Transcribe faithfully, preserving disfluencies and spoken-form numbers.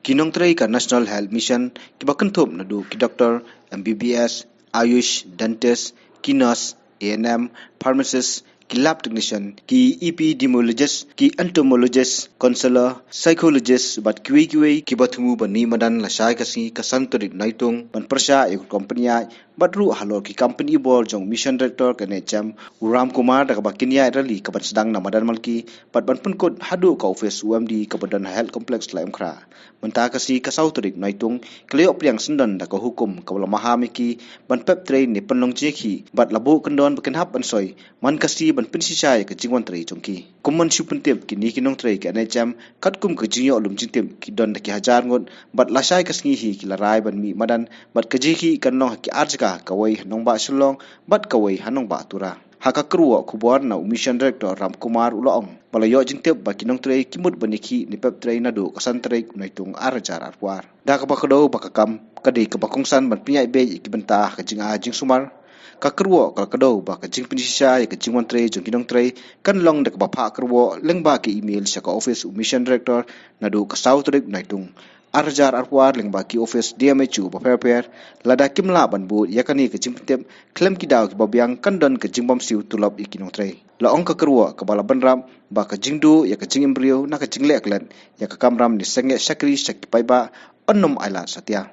Ki nongtrei ka National Health Mission kiba kynthup naduh ki doktor, M B B S, Ayush, dentist, ki nurse, A N M, pharmacist, ki lab technician, ki epidemiologist, ki entomologist, counselor, psychologist bad kiwei kiwei kiba thmu ban mih madan lashai ka sngi ka san tarik Naitung ban pyrshah ïa ka rukom pynïaid bad ruh halor ki kam pynibor jong u Mission Director ka N H M u Ram Kumar da kaba kin ïaid rally kaban sdang na madan Malki bad ban pynkut haduh ka office u M D kaba don ha Health Complex Laitumkhrah. Mynta ka sngi ka saw tarik Naitung ki la ïoh pdiang syndon da ka hukum kaba la maham ïa ki ban pep trei ne pynlong jingïakhih bad la buh kyndon ba kin hap ban soi man ka sngi ban pynshisha ïa ka jingwan trei jong ki. Kum ban shu pyntip, kine ki nongtrei ka N H M katkum ka jingïoh lum jingtip ki don da ki hajar ngut bad lashai ka sngi hi ki la rai ban mih madan bad ka jingïakhih kan long ha ki ar jaka, kawei ha nongbah Shillong bad kawei ha nongbah Tura. Ha ka kyrwoh khubor na u Mission Director Ram Kumar u la ong ba la ïoh jingtip ba ki nongtrei ki mut ban ïakhih ne pep trei naduh ka san tarik Naitung ar hajar arphew ar. Da kaba kdew ba ka kam ka dei kaba kongsan ban pynïaid beit ïa ki bynta ha ka jingai jingsumar, ka kyrwoh ka la kdew ba ka jingpynshisha ïa ka jingwan trei jong ki nongtrei kan long da kaba phah kyrwoh lyngba ka email sha ka office u Mission Director naduh ka saw tarik Naitung ar hajar arphew ar lyngba ki office D M H O bapher bapher, lada kim lah ban bud ïa kane ka jingpyntip khlem ki daw kiba biang kan don ka jingbymsiew tulop ïa ki nongtrei. La ong ka kyrwoh kaba la bynrap ba ka jingduh ïa ka jingim briew na ka jingleh klet ïa ka kamram ne sangeh shakri sha ki paidbah yn nym ailad satia.